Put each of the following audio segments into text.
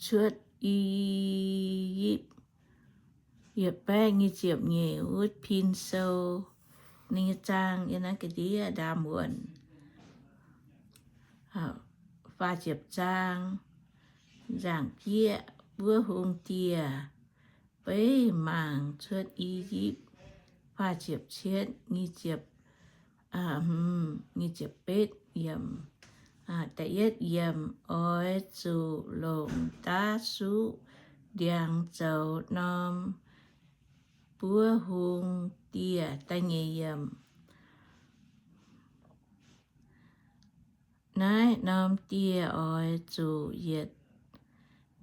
cuotv I^yipv yietc baeqv nyic ziepc nyeic wuov pin sou. Ninh nyei zaang yiem naaiv ga'ndiev ndaamv-wuonh. Faah ziepc zaang, nzaangc jieqv, buov hung dieh, beiv mangc cuotv I^yipv. Faah ziepc cietv, nyic ziepc, nyic ziepc betv yiemc. Da'yietv yiemc, oix zuqc longc daav suqv ndiangx zoux norm buov hung dieh. Da'nyeic yiemc, naaiv norm dieh oix zuqc yietc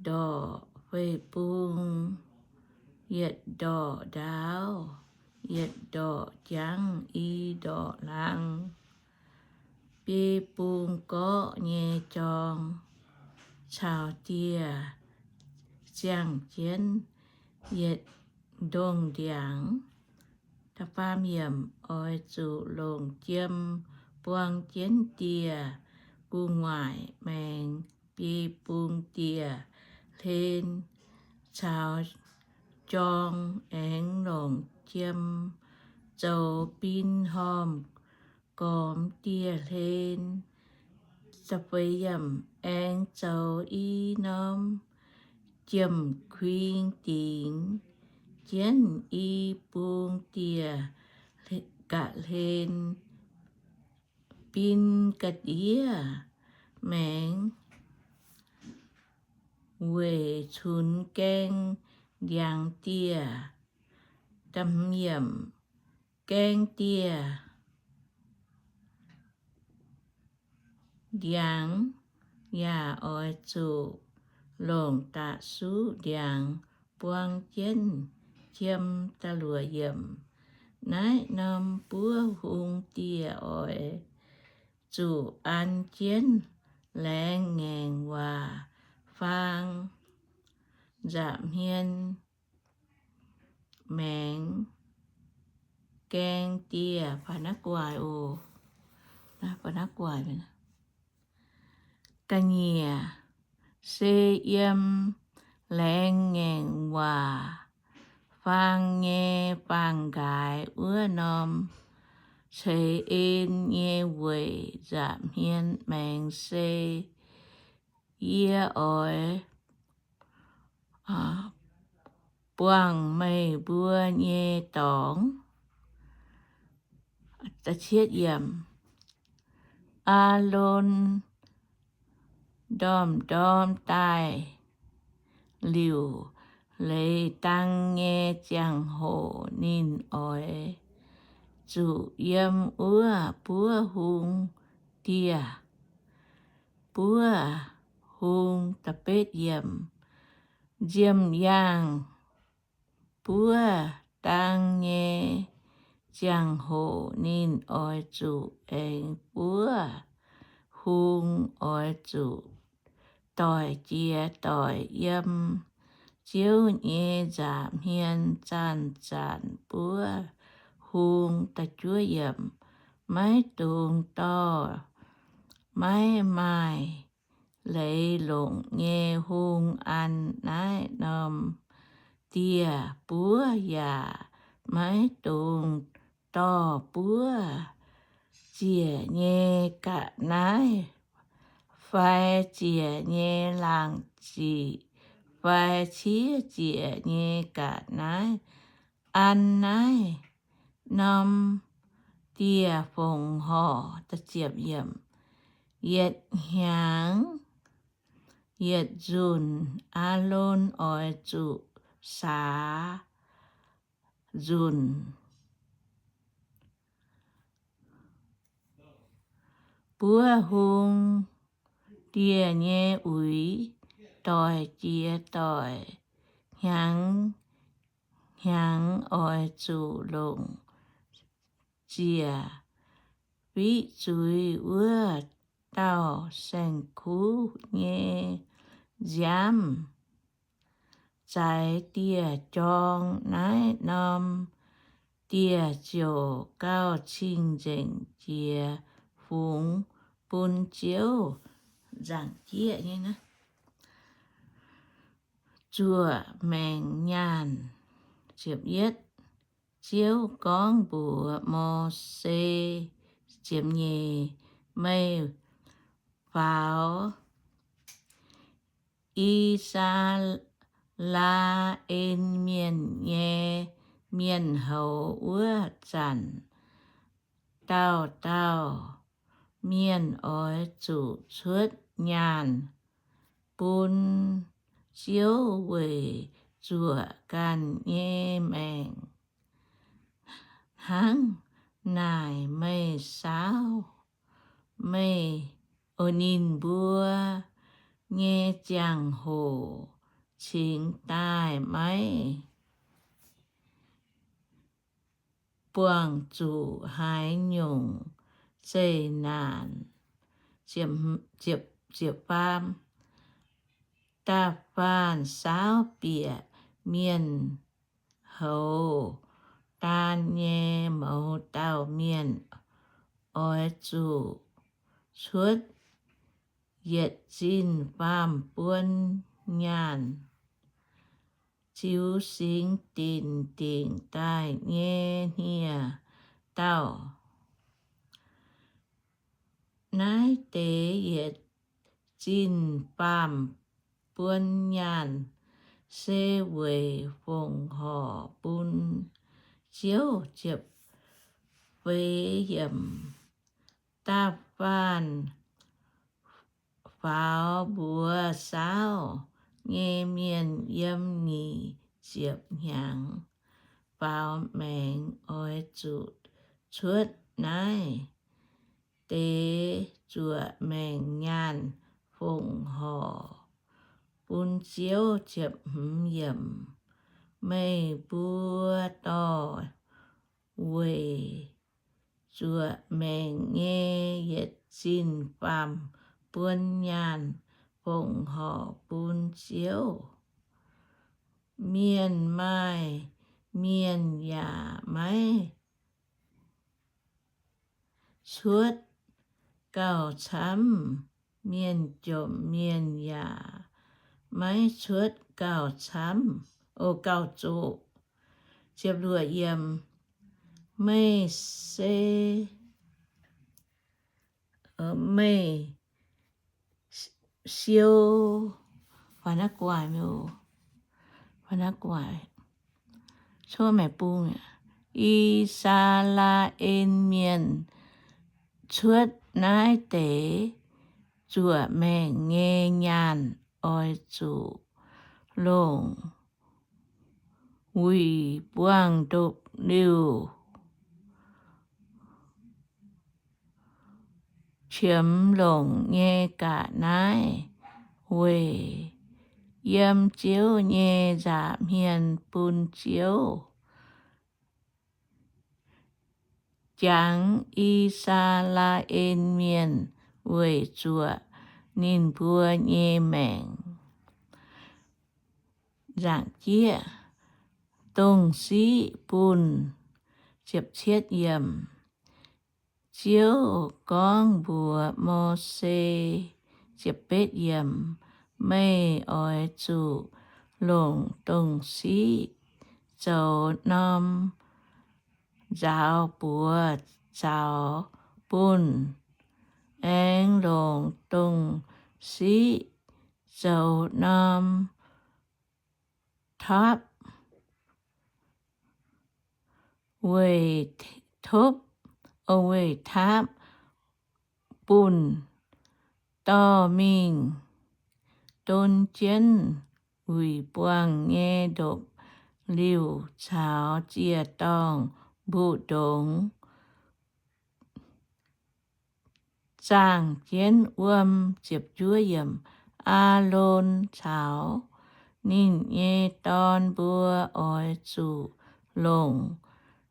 ndorqc fei bung, yietc ndorqc ndaauv, yietc ndorqc jangv, i ndorqc laangz, biei bung gorqv nyei jorng caux dieh ziangh jienv yietc ndongh ndiangx. Da'faam yiemc, oix zuqc longc jiem buang jienv dieh gu'nguaaic maengx, biei bung dieh hlen caux jorng, aengx longc jiem zoux bin hormh gormx dieh hlen. Aengx zoux i norm jiem-kuing dingx jienv i bung dieh ga'hlen, bin ga'ndiev maengx weic cunx gaeng ndiangx dieh. Gaeng dieh ndiangx yaac oix zuqc longc da'suqv ndiangx buang jienv jiem. Da'luoqc yiemc, naaiv norm buov hung dieh oix zuqc an jienv laengz ngaengc waac faang nza'hmien maengx gaeng dieh. Ga'nyiec, se yiem laengz ngaengc waac faang nyei faang-nqaaix wuov norm ceix en nyei weic nza'hmien maengx se yie oix buangh meih mbuo nyei dorngx. Aalon ndorm-ndorm daaih liuc, leiz dang nyei ziangh hoc ninh oix zuqc yiem wuov buov hung dieh. Buov hung, da'betv yiemc, nziemh yaangh buov dang nyei ziangh hoc ninh oix zuqc aengx buov hung, oix zuqc doic jiex doic yiem Ziouv nyei nza'hmien zanc-zanc buov hung. Maiv dungx dorh maiv maaih leiz longc nyei hung an naaiv norm dieh buov, yaac maiv dungx dorh buov ziec nyei ga'naaiv fai ziec nyei laangc ziqc fai ciev ziec nyei ga'naaiv an naaiv norm dieh fongc horc. Yietc hnyangx yietc nzunc Aalon oix zuqc saax nzunc buov hung dieh nyei uix, doic jiex doic hnyangx hnyangx oix zuqc longc ziec fiqv zuiz wuov dauh saeng-kuv nyei nziaamv zaaix dieh jorng. Naaiv norm dieh ziouc gauh cing-nzengc jiex fungx bun Ziouv. Nzaangc jieqv nyei naaiv. Zuoqc Maengc Nyaanh. Ziouv gorngv mbuox Mose, ziepc nyeic, Meih faaux I^saa^laa^en Mienh nyei mienh houz wuov zanc, dauh dauh mienh oix zuqc cuotv nyaanh bun Ziouv weic zuoqc ganh nyei maengc. Hnangv naaic meih saauv meih, o, ninh mbuo nyei ziangh hoc cingx daaih maiv buangh zuqc haaix nyungc zeqc naanc. Da'faanh saauv bieqc mienh houz daan nyei mouz dauh mienh oix zuqc cuotv yietc zinh faam-buon nyaanh. Ziux singx dinc dingc daaih nyei hniev-daauh. Naaiv deix yietc zinh faam-buon nyaanh se weic fongc horc bun Ziouv. Da'faanh faaux mbuox saauv nyei mienh yiem nyic ziepc hnyangx faaux maengx oix zuqc cuotv naaiv deix zuoqc maengc nyaanh fongc horc bun Ziouv. Meih mbuo dorh weic zuoqc maengc nyei yietc zinh faam-buon nyaanh fongc horc bun Ziouv. Mienh maaih mienh yaac maiv cuotv gauh camv, mienh jomc mienh yaac maiv cuotv gauh camv, o, gauh zoqc. Meih se, meih siou, I^saa^laa^en Mienh cuotv naaiv deix zuoqc maengc nyei nyaanh oix zuqc longc wuic buangh ndopv-liuh qiemx longc nyei ga'naaiv weic yiem Ziouv nyei nza'hmien bun Ziouv. Jangx I^saa^laa^en Mienh weic zuoqc ninh mbuo nyei maengc. Nzaangc jieqv, dongh siqv bunh. Ziouv gorngv mbuox Mose, Meih oix zuqc longc dongh siqv zoux norm nzaaux buoz zaux bunh, aengx longc dongh siqv zoux norm tapv weic, topv, weic tapv bunh dorh mingh don jienv wuic buangh nyei ndopv-liuh caux ziec-dorngh mbu'ndongx zaangh jienv wuom. Aalon caux ninh nyei dorn mbuo oix zuqc longc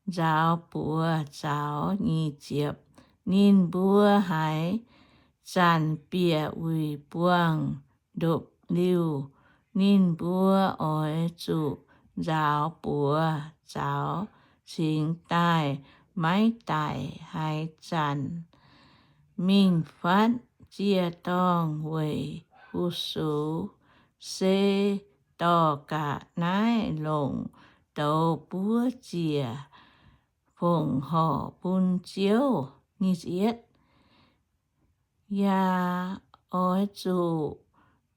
nzaaux buoz zaux. Nyic ziepc, ninh mbuo haaix zanc bieqc wuic buangh ndopv-liuh, ninh mbuo oix zuqc nzaaux buoz zaux cingx daaih maiv daic. Haaix zanc mingh fatv ziec-dorngh weic fu-sux, se dorh ga'naaiv longc douz buov ziec fongc horc bun Ziouv. Yaac oix zuqc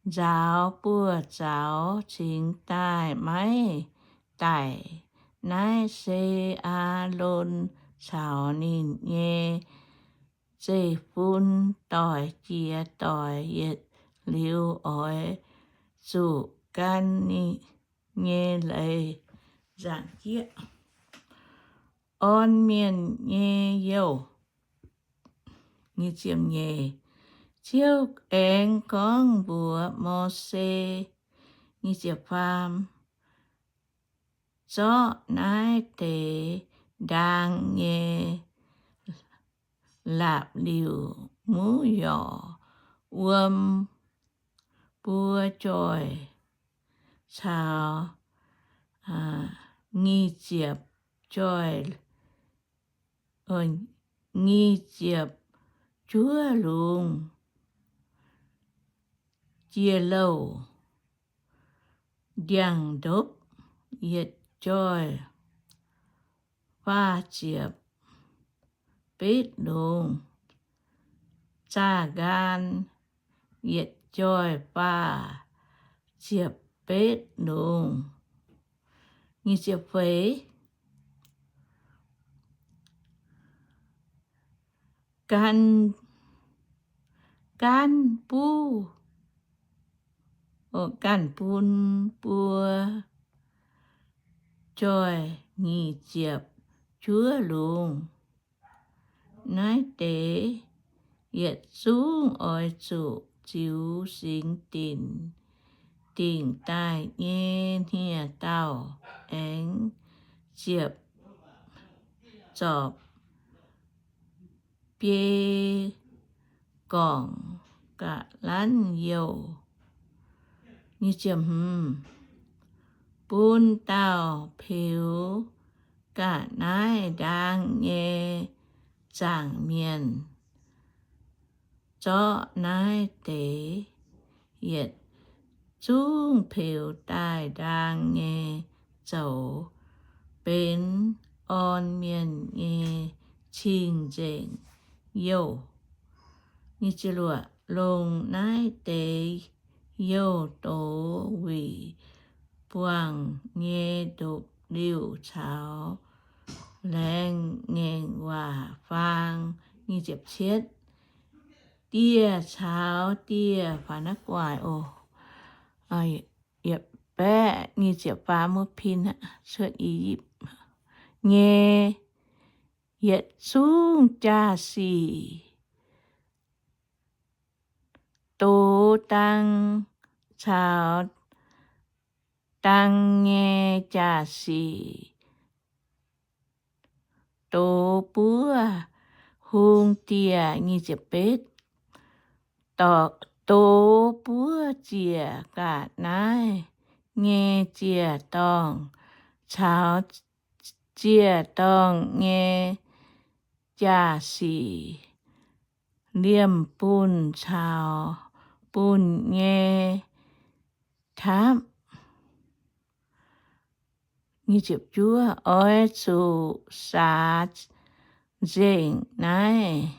nzaaux buoz-zaux cingx daaih maiv daic. Naaiv se Aalon caux ninh nyei zeiv-fun doic jiex doic yietc liuz oix zuqc gan ninh nyei leiz. Nzaangc jieqv, orn mienh nyei youh. Ziouv aengx gorngv mbuox Mose, faam, zorqv naaiv deix ndaang nyei laapc liuc muv yorc wuom buo joih caux nyic ziepc joih, nyic ziepc juov lungz jiex louh, ndiangx-ndopv yietc joih, faah ziepc betv lungz, zaah nqaan yietc joih, faah ziepc betv lungz. Feix, gan, gaanv buv, ganh bun buo joih nyic ziepc juov lungz. Naaiv deix yietc zungv oix zuqc ziux singx dinc, dingc daaih nyei hniev-daauh aengx ziepc zorpc biei gorngc ga'lanv youh. Bun dauh peux ga'naaiv ndaang nyei zaangc mienh zorqv naaiv deix yietc zungv peux daaih ndaang nyei zoux benx orn mienh nyei cing-nzengc youh. Longc naaiv deix youh doz wuic buangh nyei ndopv-liuh caux laengz ngaengc waac faang. Dieh caux dieh, faaux naaiv gu'nguaaic oc. Yietc baeqv nyic ziepc faam wuov pin, cuotv I^yipv nyei yietc zungv jaa-sic, doz dang caux dang nyei jaa-sic, doz buov hung dieh. Doz buov ziec ga'naaiv nyei ziec-dorngh caux ziec-dorngh nyei jaa-sic, liemh bunh caux bunh nyei taapv. Oix zuqc saax nzengc naaiv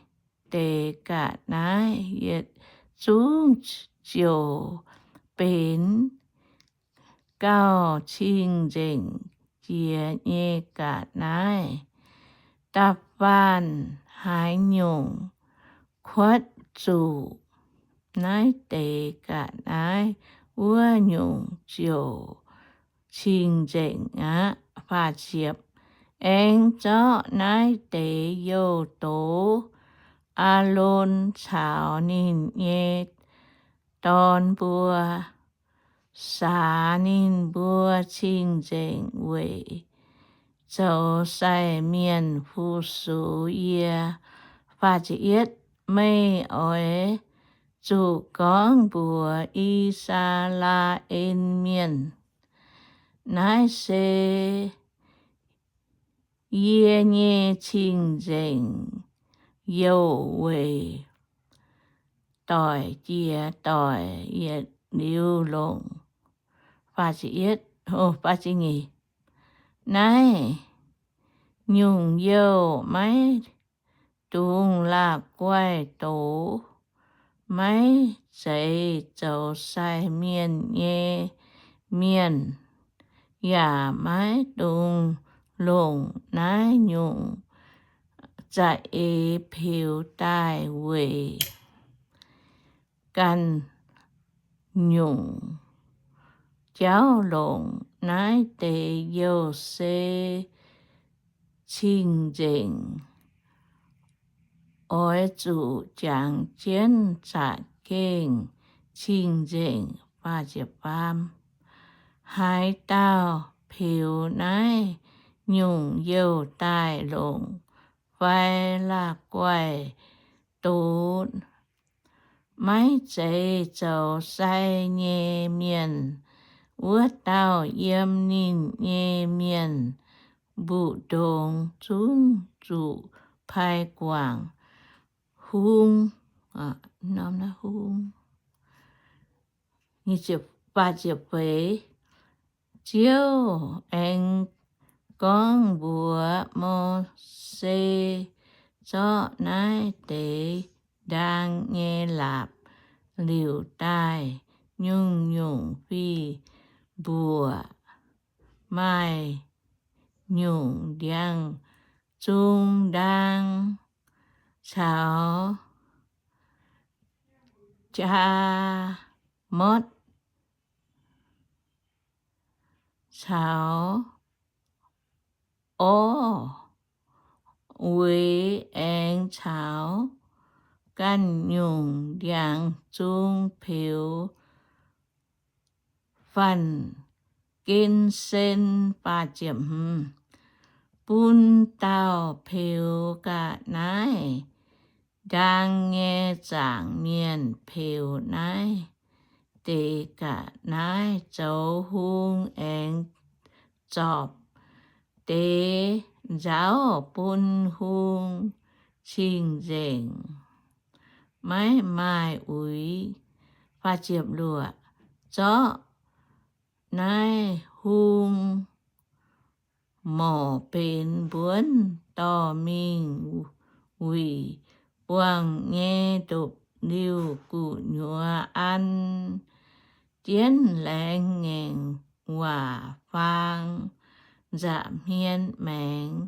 deix ga'naaiv yietc zungv ziouc benx gauh cing-nzengc jiex nyei ga'naaiv. Da'faanh haaix nyungc kuotv zuqc naaiv deix ga'naaiv, wuov nyungc ziouc cing-nzengc aqv. Aengx zorqv naaiv deix youh doz Aalon caux ninh nyei dorn mbuo, saax ninh mbuo cing-nzengc weic zoux sai mienh fu-sux yie. Meih oix zuqc gorngv mbuox I^saa^laa^en Mienh, naaiv se yie nyei cing-nzengc youh weic doic jiex doic yietc liuz longc. Naaiv nyungc youh maiv dungx la'guaih doz, maiv zeiz zoux sai mienh nyei mienh yaac maiv dungx longc naaiv nyungc za'eix peux daaih weic ganh nyungc jauv longc. Naaiv deix youh se cing-nzengc, oix zuqc jangx jienv za'gengh cing-nzengc. Haaix dauh peux naaiv nyungc youh daaih longc fai la'guaih doz, maiv zeiz zoux sai nyei mienh, wuov dauh yiem ninh nyei mienh mbu'ndongx zungv zuqc pai guangc hung, norm naaiv hung. Ziouv aengx gorngv mbuox Mose, Zorqv naaiv deix ndaang nyei laapc liuc daaih, nyungc-nyungc fih-mbuoqc maaih nyungc ndiangx-zung ndaang caux jaa mortv caux orv, weic aengx caux ganh nyungc ndiangx-zung peux fanh gen-sen. Bun dauh peux ga'naaiv ndaang nyei zaangc mienh peux naaiv deix ga'naaiv zoux hung aengx zorpc deix nzauv bun hung cing-nzengc, maiv maaih uix. Zorqv naaiv hung morc benx mbuonv dorh mingh wuic buangh nyei ndopv-liuh gu'nyuoz an jienv laengz ngaengc waac faang nza'hmien maengx,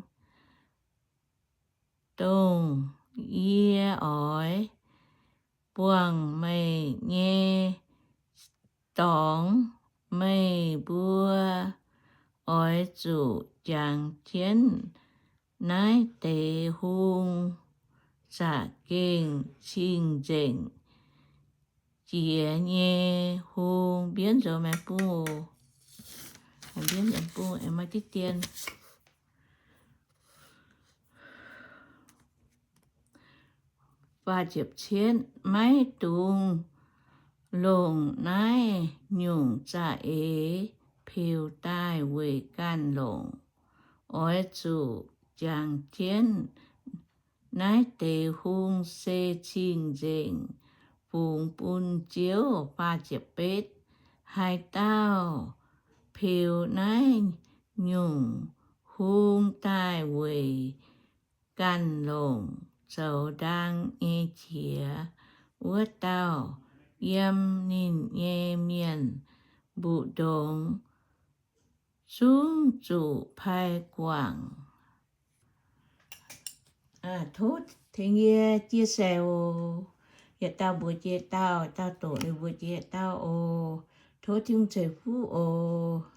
dongh yie oix buangh meih nyei dorngx. Meih mbuo oix zuqc jangx jienv naaiv deix hung za'gengh cing-nzengc jiex nyei hung. Mbienv nzuonx maengx bung oc. Mbienv nzuonx bung aengx maaih diqv dien. Maiv dungx longc naaiv nyungc za'eix peux daaih weic ganh longc. Oix zuqc jangx jienv naaiv deix hung se cing-nzengc fungx bun Ziouv. Haaix dauh peux naaiv nyungc hung daaih weic ganh longc zoux ndaang nyei qiex, wuov dauh yiem ninh nyei mienh mbu'ndongx zungv zuqc pai guangc. Tov tengx yie chia sẻ oc. Yietc dauh mbuox jiex dauh, dauh doqc liuz mbuox jiex dauh oc. Tov Tin-Hungh ceix fuqv oc.